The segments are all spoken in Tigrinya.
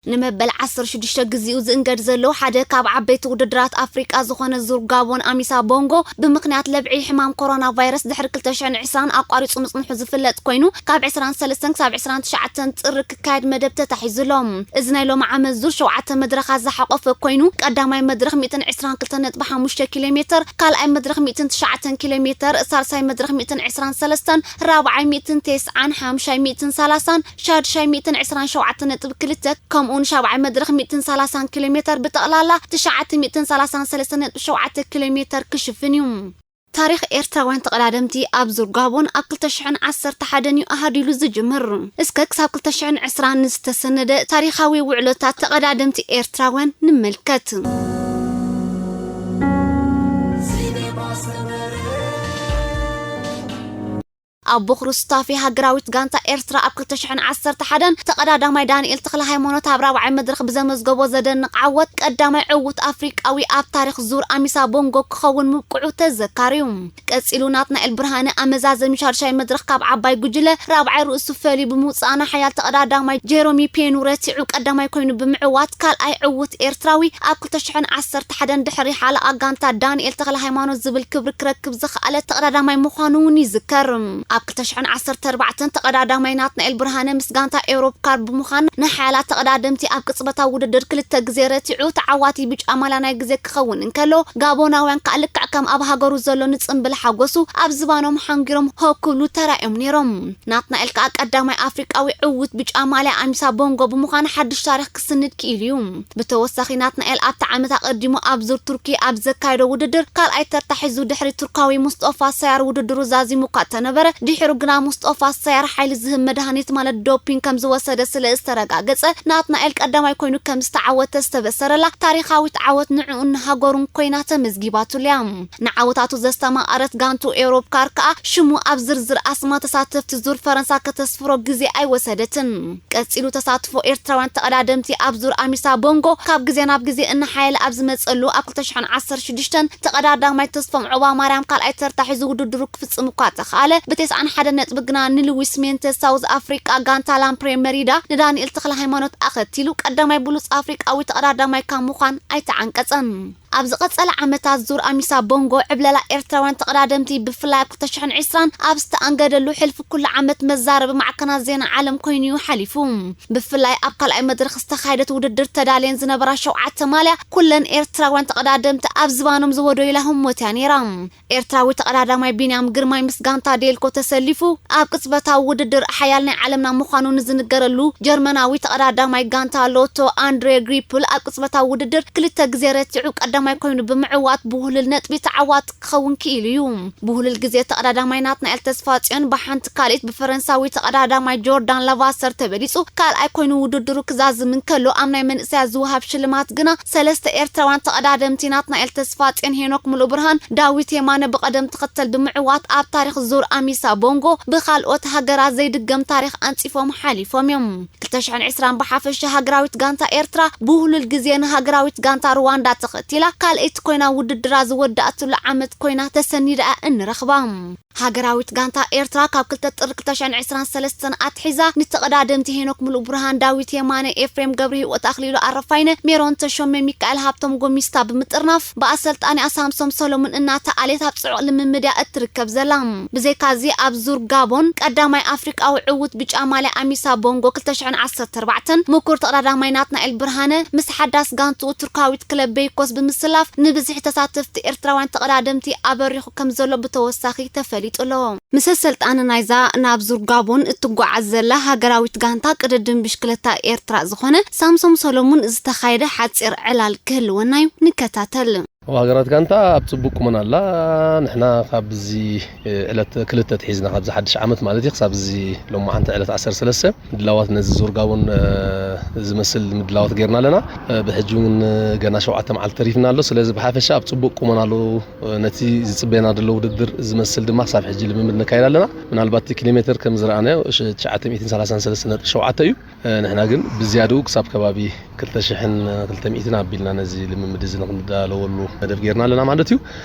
ንመበል ዓሰርተ ሽዱሽተ ግዜኡ ዝእንገድ ዘሎ ሓደ ካብ ዓበይቲ ውድድራት ኣፍሪቃ ዝኾነ ዙር ጋቦን ኣሚሳ ቦንጎ ብምኽንያት ለብዒ ሕማም ኮሮና ቫይረስ ድሕሪ ክልተ ሽሕን ዕስራን ኣቋሪጹ ምጽንሑ ዝፍለጥ ኮይኑ ካብ ዕስራን ሰለስተን ክሳብ ዕስራን ትሽዓተን ጥሪ ክካየድ መደብ ተታሒዙ ኣሎ። እዚ ናይ ሎሚ ዓመት ዙር ሸውዓተ መድረኻት ዝሓቆፈ ኮይኑ ቀዳማይ መድረኽ ሚእትን ዕስራን ክልተን ነጥቢ ሓሙሽተ ኪሎ ሜትር፣ ካልኣይ መድረኽ ሚእትን ትሽዓተን ኪሎ ሜትር፣ ሳልሳይ መድረኽ ሚእትን ዕስራን ሰለስተን፣ ራብዓይ ሚእትን ተስዓን፣ ሓምሻይ ሚእትን ሰላሳን፣ ሻድሻይ ሚእትን ዕስራን ሸውዓተ ነጥቢ ክልተ ከምኡውን ሻብዓይ መድረኽ ሚእትን ሰላሳን ኪሎ ሜትር ብጠቕላላ ትሽዓተ ሚእትን ሰላሳን ሰለስተ ነጥቢ ሸውዓተ ኪሎ ሜትር ክሽፍን እዩ። ታሪኽ ኤርትራውያን ተቐዳደምቲ ኣብ ዙር ጋቦን ኣብ ክልተ ሽሕን ዓሰርተ ሓደን እዩ ኣሃዲሉ ዝጅምር። እስከ ክሳብ ክልተ ሽሕን ዕስራን ንዝተሰነደ ታሪኻዊ ውዕሎታት ተቐዳደምቲ ኤርትራውያን ንመልከት። ኣቦ ክሩስታፌ ሃገራዊት ጋንታ ኤርትራ ኣብ ክልተ ሽሕን ዓሰርተ ሓደን ተቐዳዳማይ ዳንኤል ተኽለ ሃይማኖት ኣብ ራብዓይ መድረኽ ብዘመዝገቦ ዘደንቕ ዓወት ቀዳማይ ዕዉት ኣፍሪቃዊ ኣብ ታሪኽ ዙር ኣሚሳ ቦንጎ ክኸውን ምብቅዑ ተዘካሪ እዩ። ቀጺሉ ናትናኤል ብርሃነ ኣመዛዘሚ ሻድሻይ መድረኽ ካብ ዓባይ ጉጅለ ራብዓይ ርእሱ ፈልዩ ብምውጻእ ንሓያል ተቐዳዳማይ ጀሮሚ ፔኑ ረቲዑ ቀዳማይ ኮይኑ ብምዕዋት ካልኣይ ዕዉት ኤርትራዊ ኣብ ክልተ ሽሕን ዓሰርተ ሓደን ድሕሪ ሓለቓ ጋንታ ዳንኤል ተኽለ ሃይማኖት ዝብል ክብሪ ክረክብ ዝኸኣለ ተቐዳዳማይ ምዃኑ እውን ይዝከር። ኣብ ክልተ ሽሕን ዓሰርተ ኣርባዕተን ተቐዳዳማይ ናትናኤል ብርሃነ ምስ ጋንታ ኤውሮፕ ካር ብምዃን ንሓያላት ተቐዳደምቲ ኣብ ቅጽበታዊ ውድድር ክልተ ግዜ ረቲዑ ተዓዋቲ ብጫ ማልያ ናይ ግዜ ክኸውን እንከሎ፣ ጋቦናውያን ከኣ ልክዕ ከም ኣብ ሃገሩ ዘሎ ንጽምብል ሓጎሱ ኣብ ዝባኖም ሓንጊሮም ሆ ክብሉ ተራእዮም ነይሮም። ናትናኤል ከኣ ቀዳማይ ኣፍሪቃዊ ዕዉት ብጫ ማልያ ኣሚሳ ቦንጎ ብምዃን ሓድሽ ታሪኽ ክስንድ ክኢሉ እዩ። ብተወሳኺ ናትናኤል ኣብቲ ዓመት ኣቐዲሙ ኣብ ዙር ቱርኪ ኣብ ዘካየዶ ውድድር ካልኣይ ተርታ ሒዙ ድሕሪ ቱርካዊ ሙስጦፋ ሳያር ውድድሩ ዛዚሙ እኳ እንተነበረ፣ ድሒሩ ግና ሙስጦፋ ሳያር ሓይሊ ዝህብ መድሃኒት ማለት ዶፒንግ ከም ዝወሰደ ስለ ዝተረጋገጸ፣ ናትናኤል ቀዳማይ ኮይኑ ከም ዝተዓወተ ዝተበሰረላ ታሪኻዊት ዓወት ንዕኡን ንሃገሩን ኮይና ተመዝጊባትሉ እያ። ንዓወታቱ ዘስተማቐረት ጋንቱ ኤውሮፕ ካር ከኣ ሽሙ ኣብ ዝርዝር ኣስማ ተሳተፍቲ ዙር ፈረንሳ ከተስፍሮ ግዜ ኣይወሰደትን። ቀጺሉ ተሳትፎ ኤርትራውያን ተቐዳደምቲ ኣብ ዙር ኣሚሳ ቦንጎ ካብ ግዜ ናብ ግዜ እናሓየለ ኣብ ዝመጸሉ ኣብ ክልተ ሽሕን ዓሰርተ ሽዱሽተን ተቐዳዳማይ ተስፎም ዑባ ማርያም ካልኣይ ተርታ ሒዙ ውድድሩ ክፍጽም እኳ ተኻኣለ፣ ብተስዓን ሓደን ነጥቢ ግና ንሉዊስ ሜንተ ሳውዝ ኣፍሪቃ ጋንታ ላምፕሬ መሪዳ ንዳንኤል ተኽለ ሃይማኖት ኣኸቲሉ ቀዳማይ ብሉጽ ኣፍሪቃዊ ተቐዳዳማይ ካብ ምዃን ኣይተዓንቀጸን። ኣብ ዝቐጸለ ዓመታት ዙር ኣሚሳ ቦንጎ ዕብለላ ኤርትራውያን ተቐዳደምቲ ብፍላይ ኣብ ክልተ ሽሕን ዕስራን ኣብ ዝተኣንገደሉ ሕልፊ ኩሉ ዓመት መዛረቢ ማዕከናት ዜና ዓለም ኮይኑ እዩ ሓሊፉ። ብፍላይ ኣብ ካልኣይ መድረኽ ዝተኻየደት ውድድር ተዳልየን ዝነበራ ሸውዓተ ማልያ ኩለን ኤርትራውያን ተቐዳደምቲ ኣብ ዝባኖም ዝወደዩላ ህሞት እያ ነይራ። ኤርትራዊ ተቐዳዳማይ ቢንያም ግርማይ ምስ ጋንታ ዴልኮ ተሰሊፉ ኣብ ቅጽበታዊ ውድድር ሓያል ናይ ዓለምና ምዃኑ ንዝንገረሉ ጀርመናዊ ተቐዳዳማይ ጋንታ ሎቶ ኣንድሬ ግሪፕል ኣብ ቅጽበታዊ ውድድር ክልተ ግዜ ረቲዑ ቀዳማይ ኮይኑ ብምዕዋት ብውህሉል ነጥቢ ተዓዋቲ ክኸውን ክኢሉ እዩ። ብውህሉል ግዜ ተቐዳዳማይ ናትናኤል ተስፋጽዮን ብሓንቲ ካልኢት ብፈረንሳዊ ተቐዳዳማይ ጆርዳን ላቫሰር ተበሊጹ ካልኣይ ኮይኑ ውድድሩ ክዛዝም እንከሎ፣ ኣብ ናይ መንእሰያት ዝወሃብ ሽልማት ግና ሰለስተ ኤርትራውያን ተቐዳደምቲ ናትናኤል ተስፋጽዮን ሄኖክ ሙሉብርሃን ዳዊት የማነ ብቐደም ተኸተል ብምዕዋት ኣብ ታሪኽ ዙር ኣሚሳ ቦንጎ ብኻልኦት ሃገራት ዘይድገም ታሪኽ ኣንጺፎም ሓሊፎም እዮም። ክልተ ሽሕን ዕስራን ብሓፈሻ ሃገራዊት ጋንታ ኤርትራ ብውህሉል ግዜ ንሃገራዊት ጋንታ ሩዋንዳ ተኸቲላ ካልኣይቲ ኮይና ውድድራ ዝወዳእትሉ ዓመት ኮይና ተሰኒዳ እንረኽባ። ሃገራዊት ጋንታ ኤርትራ ካብ ክልተ ጥሪ ክልተ ሽሕን ዕስራን ሰለስተን ኣትሒዛ ንተቐዳደምቲ ሄኖክ ሙሉእ ብርሃን፣ ዳዊት የማነ፣ ኤፍሬም ገብረሂወት፣ ኣኽሊሉ ኣረፋይነ፣ ሜሮን ተሾመ፣ ሚካኤል ሃብቶም ጎሚስታ ብምጥርናፍ ብኣሰልጣኒኣ ሳምሶም ሰሎሙን እናተኣልየት ኣብ ጽዑቕ ልምምድ እያ እትርከብ ዘላ። ብዘይካዚ ኣብ ዙር ጋቦን ቀዳማይ ኣፍሪቃዊ ዕዉት ብጫ ማልያ ኣሚሳ ቦንጎ ክልተ ሽሕን ዓሰርተ ኣርባዕተን ምኩር ተቐዳዳማይ ናትናኤል ብርሃነ ምስ ሓዳስ ጋንትኡ ቱርካዊት ክለብ ቤይኮስ ብምስላፍ ንብዝሒ ተሳተፍቲ ኤርትራውያን ተቐዳደምቲ ኣበሪኹ ከም ዘሎ ብተወሳኺ ተፈሊጡ ኣሎ። ምስ ኣሰልጣኒ ናይዛ ናብ ዙር ጋቦን እትጓዓዝ ዘላ ሃገራዊት ጋንታ ቅድድም ብሽክለታ ኤርትራ ዝኾነ ሳምሶም ሰሎሙን ዝተኻየደ ሓጺር ዕላል ክህልወና እዩ። ንከታተል። ኣብ ሃገራት ጋንታ ኣብ ጽቡቕ ቁመና ኣላ። ንሕና ካብዚ ዕለት ክልተ ኣትሒዝና፣ ካብዚ ሓድሽ ዓመት ማለት እዩ፣ ክሳብ እዚ ሎማዓንቲ ዕለት ዓሰርተ ሰለስተ ምድላዋት ነዚ ዙር ጋቦን፣ እ፣ ዝመስል ምድላዋት ጌርና ኣለና። እ፣ ብሕጂ እውን ገና ሸውዓተ መዓልቲ ተሪፍና ኣሎ። ስለዚ ብሓፈሻ ኣብ ጽቡቕ ቁመና ኣሎ። እ፣ ነቲ ዝጽበየና ዘሎ ውድድር ዝመስል ድማ ክሳብ ሕጂ ልምምድ ነካይድ ኣለና። ምናልባት እቲ ኪሎ ሜትር ከም ዝረኣናዮ ሽ-፣ ትሽዓተ ሚእትን ሰላሳን ሰለስተ ነጥቢ ሸውዓተ እዩ። እ፣ ንሕና ግን ብዝያድኡ ክሳብ ከባቢ ክልተ ሽሕን ክልተ ሚእትን ኣቢልና ነዚ ልምምድ እዚ ንክንዳለወሉ መደብ ጌርና ኣለና ማለት እዩ።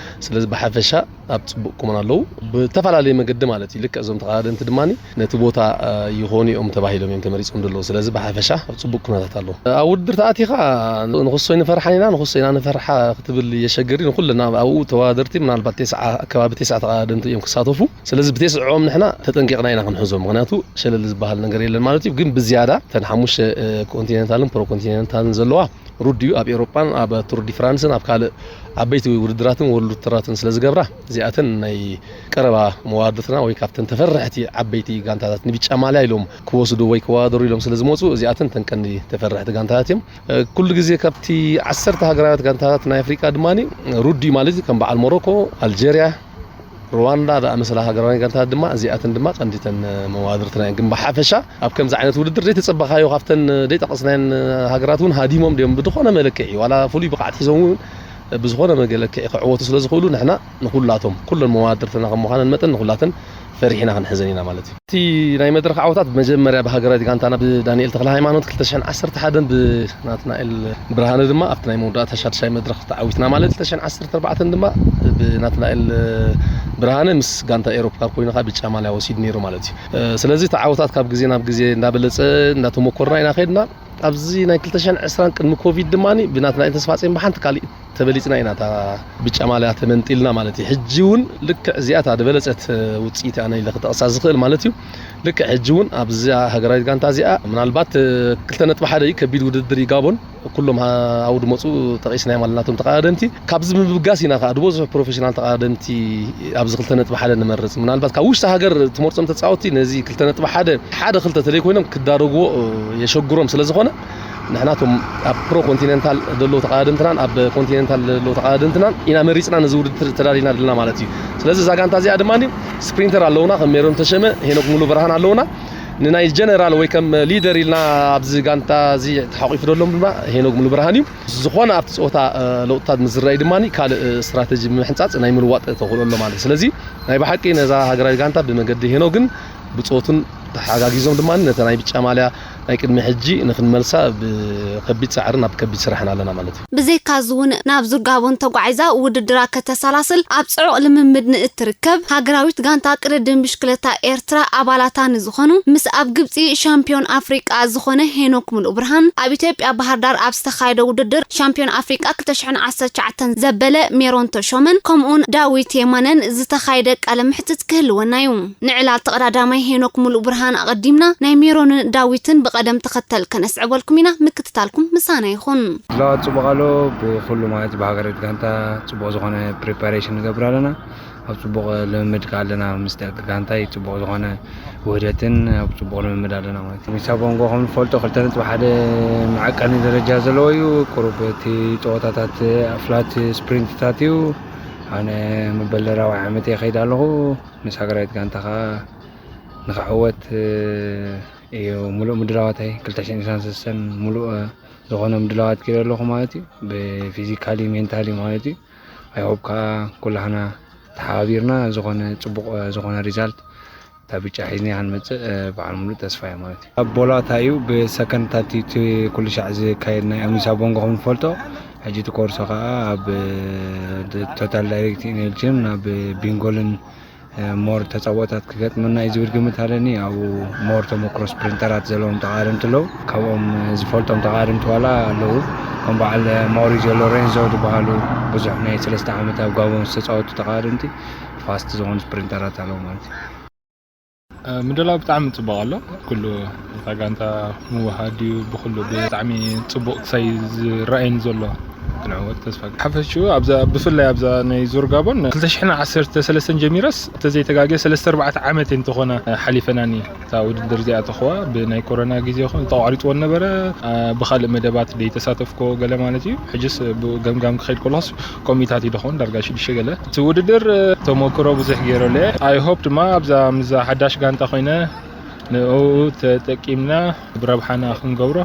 ስለዚ ብሓፈሻ ኣብ ጽቡቕ ቁመና ኣለዉ። ብተፈላለየ መገዲ ማለት እዩ። ልክዕ እዞም ተቓዳደምቲ ድማ ነቲ ቦታ ይኾኑ እዮም ተባሂሎም እዮም ተመሪጾም ዘለዉ። ስለዚ ብሓፈሻ ኣብ ጽቡቕ ኩነታት ኣለዉ። ኣብ ውድድር ተኣቲኻ ንኹሶ ኣይንፈርሓን ኢና፣ ንኹሶ ኢና ንፈርሓ ክትብል የሸግር እዩ። ንኹልና ኣብኡ ተወዳደርቲ ምናልባት ተስዓ፣ ከባቢ ተስዓ ተቓዳደምቲ እዮም ክሳተፉ። ስለዚ ብተስዕኦም ንሕና ተጠንቂቕና ኢና ክንሕዞም። ምኽንያቱ ሸለል ዝበሃል ነገር የለን ማለት እዩ። ግን ብዝያዳ እተን ሓሙሽተ ኮንቲኔንታልን ፕሮኮንቲኔንታልን ዘለዋ ሩድዩ ኣብ ኤውሮጳን ኣብ ቱር ዲ ፍራንስን ኣብ ካልእ ዓበይቲ ውድድራትን ወርልድ ቱራትን ስለ ዝገብራ፣ እዚኣተን ናይ ቀረባ መዋድርትና ወይ ካብተን ተፈርሕቲ ዓበይቲ ጋንታታት ንቢጫ ማልያ ኢሎም ክወስዱ ወይ ክወዳደሩ ኢሎም ስለ ዝመፁ፣ እዚኣተን ተን ቀንዲ ተፈርሕቲ ጋንታታት እዮም። ኩሉ ግዜ ካብቲ ዓሰርተ ሃገራውያት ጋንታታት ናይ ኣፍሪቃ ድማ ሩድዩ ማለት እዩ ከም በዓል ሞሮኮ፣ ኣልጀርያ፣ ሩዋንዳ ዝኣመሰላ ሃገራውያን ጋንታታት ድማ እዚኣተን ድማ ቀንዲተን መዋድርትና እየን። ግን ብሓፈሻ ኣብ ከምዚ ዓይነት ውድድር ዘይተጸበኻዮ ካብተን ዘይጠቐስናየን ሃገራት እውን ሃዲሞም ድዮም ብዝኾነ መለክዒ ዋላ ፍሉይ ብቕዓት ሒዞም እውን ብዝኾነ መለክዒ ክዕወቱ ስለ ዝኽእሉ ንሕና ንኹላቶም ኩለን መዋድርትና ከም ምዃነን መጠን ንኹላተን ፈሪሕና ክንሕዘን ኢና ማለት እዩ። እቲ ናይ መድረኽ ዓወታት መጀመርያ ብሃገራዊት ጋንታና ብዳንኤል ተኽለ ሃይማኖት ክልተ ሽሕን ዓሰርተ ሓደን ብናትናኤል ብርሃነ ድማ ኣብቲ ናይ መወዳእታ ሻድሻይ መድረኽ ተዓዊትና ማለት ክልተ ሽሕን ዓሰርተ ኣርባዕተን ድማ ብናትናኤል ብርሃነ ምስ ጋንታ ኤሮፕ ካብ ኮይኑ ከዓ ብጫ ማልያ ወሲዱ ነይሩ ማለት እዩ። ስለዚ እቲ ዓወታት ካብ ግዜ ናብ ግዜ እንዳበለፀ እንዳተሞኮርና ኢና ከድና። ኣብዚ ናይ ክልተ ሽሕን ዕስራን ቅድሚ ኮቪድ ድማ ብናትናኤል ተስፋፅዮን ብሓንቲ ካሊእ ተበሊፅና ኢና እታ ብጫ ማልያ ተመንጢልና ማለት እዩ። ሕጂ እውን ልክዕ እዚኣ እታ ዝበለፀት ውፅኢት ኣነ ኢለ ክጠቕሳ ዝኽእል ማለት እዩ። ልክዕ ሕጂ እውን ኣብዛ ሃገራዊት ጋንታ እዚኣ ምናልባት ክልተ ነጥቢ ሓደ እዩ ከቢድ ውድድር እዩ ጋቦን ኩሎም ኣብኡ ድመፁ ጠቒስናዮም ኣለና እቶም ተቐዳደምቲ። ካብዚ ምብጋስ ኢና ከዓ ዝበዝሑ ፕሮፌሽናል ተቐዳደምቲ ኣብዚ ክልተ ነጥቢ ሓደ ንመርፅ። ምናልባት ካብ ውሽጢ ሃገር ትመርፆም ተፃወትቲ ነዚ ክልተ ነጥቢ ሓደ ሓደ ክልተ ተለይ ኮይኖም ክዳረግዎ የሸግሮም ስለ ዝኾነ ንሕና እቶም ኣብ ፕሮ ኮንቲኔንታል ዘለዉ ተቐዳደምትናን ኣብ ኮንቲኔንታል ዘለዉ ተቐዳደምትናን ኢና መሪፅና ነዚ ውድድር ተዳሊና ዘለና ማለት እዩ። ስለዚ እዛ ጋንታ እዚኣ ድማ ስፕሪንተር ኣለውና ከም ሜሮን ተሸመ፣ ሄኖክ ሙሉ ብርሃን ኣለውና። ንናይ ጀነራል ወይ ከም ሊደር ኢልና ኣብዚ ጋንታ እዚ ተሓቂፉ ደሎም ድማ ሄኖክ ሙሉ ብርሃን እዩ። ዝኾነ ኣብቲ ፀወታ ለውጥታት ምስ ዝረኣይ ድማ ካልእ ስትራተጂ ብምሕንፃፅ ናይ ምልዋጥ ተኽእሎ ኣሎ ማለት እዩ። ስለዚ ናይ ብሓቂ ነዛ ሃገራዊ ጋንታ ብመገዲ ሄኖግን ብፆቱን ተሓጋጊዞም ድማ ነተ ናይ ብጫ ማልያ ናይ ቅድሚ ሕጂ ንክንመልሳ ብከቢድ ፃዕርን ኣብ ከቢድ ስራሕን ኣለና ማለት እዩ። ብዘይካዚ እውን ናብ ዙር ጋቦን ተጓዒዛ ውድድራ ከተሰላስል ኣብ ፅዑቕ ልምምድ ንእትርከብ ሃገራዊት ጋንታ ቅድድም ብሽክለታ ኤርትራ ኣባላታ ንዝኾኑ ምስ ኣብ ግብፂ ሻምፒዮን ኣፍሪቃ ዝኾነ ሄኖክ ሙሉእ ብርሃን ኣብ ኢትዮጵያ ባህር ዳር ኣብ ዝተኻየደ ውድድር ሻምፒዮን ኣፍሪቃ ክልተ ሽሕን ዓሰርተ ትሽዓተን ዘበለ ሜሮን ተሾመን ከምኡውን ዳዊት የማነን ዝተኻየደ ቃለ መሕትት ክህልወና እዩ። ንዕላል ተቐዳዳማይ ሄኖክ ሙሉእ ብርሃን ኣቐዲምና ናይ ሜሮንን ዳዊትን ብቐደም ተኸተል ከነስዕበልኩም ኢና። ምክትታልኩም ምሳና ይኹን። ድላዋት ጽቡቕ ኣሎ። ብኹሉ ማለት ብሃገራዊት ጋንታ ጽቡቕ ዝኾነ ፕሪፓሬሽን ንገብር ኣለና። ኣብ ጽቡቕ ልምምድ ከኣ ኣለና። ምስ ደቂ ጋንታይ ጽቡቕ ዝኾነ ውህደትን ኣብ ጽቡቕ ልምምድ ኣለና ማለት እዩ። ሚሳ ቦንጎ ከም ንፈልጦ ክልተ ነጥቢ ሓደ መዐቀኒ ደረጃ ዘለዎ እዩ። ቁሩብ እቲ ጸወታታት ፍላት ስፕሪንትታት እዩ። ኣነ መበል ራብዓይ ዓመት እየ ከይድ ኣለኹ። ምስ ሃገራዊት ጋንታ ከኣ ንኽዕወት እዩ ሙሉእ ምድላዋተይ። ክልተ ሽሕን ዕስራን ሰለስተን ሙሉእ ዝኾነ ምድላዋት ገይረ ኣለኹ ማለት እዩ። ብፊዚካሊ ሜንታሊ ማለት እዩ። ኣይ ሆፕ ከኣ ኩላህና ተሓባቢርና ዝኾነ ጽቡቕ ዝኾነ ሪዛልት እታ ብጫ ሒዝና ክንመጽእ በዓል ሙሉእ ተስፋ እየ ማለት እዩ። ኣብ ቦላታ እዩ ብሰከንድታት እቲ ኩሉ ሻዕ ዝካየድ ናይ ኣሚሳ ቦንጎ ከም ንፈልጦ። ሕጂ እቲ ኮርሶ ከኣ ኣብ ቶታል ዳይሬክት ኢነርጂን ናብ ቢንጎልን ሞር ተጻወታት ክገጥመና እዩ ዝብል ግምት ኣለኒ። ኣብኡ ሞር ተመክሮ ስፕሪንተራት ዘለዎም ተቓደምቲ ኣለዉ። ካብኦም ዝፈልጦም ተቓደምቲ ዋላ ኣለዉ። ከም በዓል ማውሪዚዮ ሎሬንዞ ዝበሃሉ ብዙሕ ናይ ሰለስተ ዓመት ኣብ ጋቦን ዝተጻወቱ ተቓደምቲ ፋስት ዝኾኑ ስፕሪንተራት ኣለዉ ማለት እዩ። ምድላው ብጣዕሚ ጽቡቕ ኣሎ። ኩሉ እታ ጋንታ ምውሃድ እዩ ብኹሉ ብጣዕሚ ጽቡቕ ክሳይ ዝረኣየኒ ዘሎ ክንዕወት ተስፋ ገይረ። ሓፈሽኡ ኣብዛ ብፍላይ ኣብዛ ናይ ዙር ጋቦን ክልተ ሽሕን ዓሰርተ ሰለስተን ጀሚረስ እንተዘይተጋግየ ሰለስተ ኣርባዕተ ዓመት እንተኾነ ሓሊፈናኒ እታ ውድድር እዚኣ ተኸዋ ብናይ ኮሮና ግዜ ኾን ተቋሪጽዎ ነበረ። ብኻልእ መደባት ደይተሳተፍኮ ገለ ማለት እዩ። ሕጅስ ገምጋም ክኸይድ ከለኹስ ኮሚታት ይደኾን ዳርጋ ሽዱሽተ ገለ እቲ ውድድር ተሞክሮ ብዙሕ ገይረሉ እየ። ኣይ ሆፕ ድማ ኣብዛ ምዛ ሓዳሽ ጋንታ ኮይነ ንኡ ተጠቂምና ብረብሓና ክንገብሮ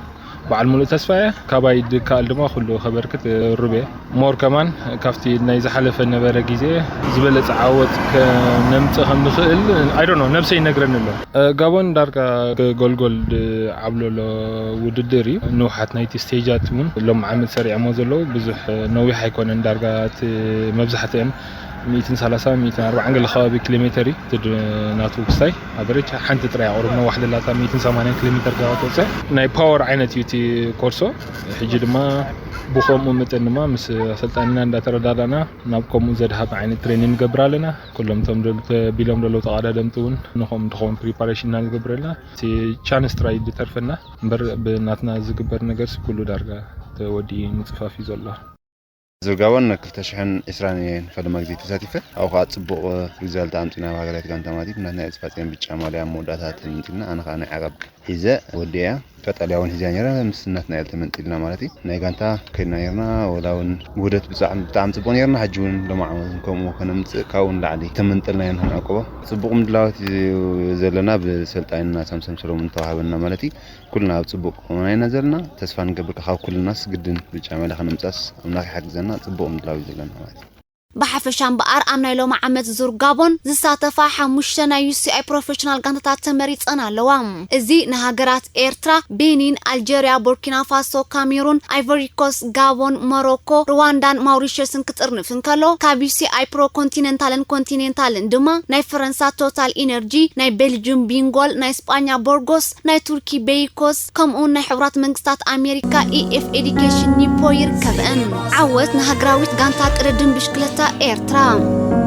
በዓል ሙሉእ ተስፋ እየ። ካባይ ድከኣል ድማ ኩሉ ከበርክት ሩብ እየ። ሞር ከማን ካብቲ ናይ ዝሓለፈ ነበረ ግዜ ዝበለጸ ዓወት ከነምጽእ ከም ንኽእል፣ I don't know፣ ነብሰይ ይነግረኒ ኣሎ። እ፣ ጋቦን ዳርጋ ጎልጎል ዓብሎሎ ውድድር እዩ። ንውሓት ናይቲ ስቴጃት እውን ሎም ዓመት ሰሪዖሞ ዘለዉ ብዙሕ ነዊሕ ኣይኮነን። ዳርጋ እቲ መብዛሕትአን ሚእትን ሰላሳን ሚእትን ኣርባዓን ገለ ከባቢ ኪሎ ሜተር እዩ። እቲ ድ-፣ ናቱ ክስታይ ኣቨሬጅ ሓንቲ ጥራይ ኣቑሩብ ነዋሕ ደላታ ሚእትን ሰማንያን ኪሎ ሜተር ገባ ትወፅእ። ናይ ፓወር ዓይነት እዩ እቲ ኮርሶ። ሕጂ ድማ ብኸምኡ መጠን ድማ ምስ ኣሰልጣኒና እንዳተረዳዳና ናብ ከምኡ ዘድሃበ ዓይነት ትሬኒንግ ንገብር ኣለና። ኩሎም እቶም ደል-፣ ተቢሎም ዘለዉ ተቐዳደምቲ እውን ንኸም ድኸውን ፕሪፓሬሽን ኢና ንገብር ኣለና። እቲ ቻንስ ጥራይ እዩ ዝተርፈና እምበር ብናትና ዝግበር ነገርስ ኩሉ ዳርጋ ተወዲኡ ምፅፋፍ እዩ ዘሎ። ዙር ጋቦን ክልተ ሽሕን ዕስራን እየ ንፈለማ ግዜ ተሳቲፈ። ኣብኡ ከዓ ፅቡቕ ሪዛልት ኣምፂና ኣብ ሃገራዊት ጋንታ ማለት እዩ። ናትና ዕፅፋፅን ብጫ ማልያ ኣብ መወዳእታ ተመንጢልና፣ ኣነ ከዓ ናይ ዓቐብ ሒዘ ወዲአ። ቀጠልያ እውን ሒዘ ነይረ፣ ምስ ናትናኤል ተመንጢልና ማለት እዩ። ናይ ጋንታ ከድና ነርና፣ ወላ እውን ውህደት ብጣዕሚ ብጣዕሚ ፅቡቕ ነርና። ሕጂ እውን ሎማዕ እውን ከምኡ ከነምፅእ ካብኡ ንላዕሊ ተመንጠልና ኢና ንዕቀቦ። ፅቡቕ ምድላዋት እዩ ዘለና፣ ብሰልጣንና ሳምሶም ሰሎሞን ተዋሃበና ማለት እዩ። ኩልና ኣብ ጽቡቕ ቁመና ኢና ዘለና። ተስፋ ንገብር ካብ ኩልናስ ግድን ብጫ ማልያ ከነምጻስ ኣምላኽ ይሓግዘና። ጽቡቕ ምድላው እዩ ዘለና ማለት እዩ። ብሓፈሻ እምበኣር ኣብ ናይ ሎሚ ዓመት ዙር ጋቦን ዝሳተፋ ሓሙሽተ ናይ ዩ ሲ ኣይ ፕሮፌሽናል ጋንታታት ተመሪጸን ኣለዋ። እዚ ንሃገራት ኤርትራ፣ ቤኒን፣ ኣልጀርያ፣ ቡርኪና ፋሶ፣ ካሜሩን፣ ኣይቮሪ ኮስት፣ ጋቦን፣ ሞሮኮ፣ ሩዋንዳን ማውሪሸስን ክጥርንፍ እንከሎ፣ ካብ ዩ ሲ ኣይ ፕሮ ኮንቲነንታልን ኮንቲኔንታልን ድማ ናይ ፈረንሳ ቶታል ኢነርጂ፣ ናይ ቤልጅዩም ቢንጎል፣ ናይ ስጳኛ ቦርጎስ፣ ናይ ቱርኪ ቤይኮስ፣ ከምኡውን ናይ ሕቡራት መንግስታት ኣሜሪካ ኢ ኤፍ ኤዱኬሽን ኒፖ ይርከበን። ዓወት ንሃገራዊት ጋንታ ቅድድም ብሽክለታ ኤርትራ።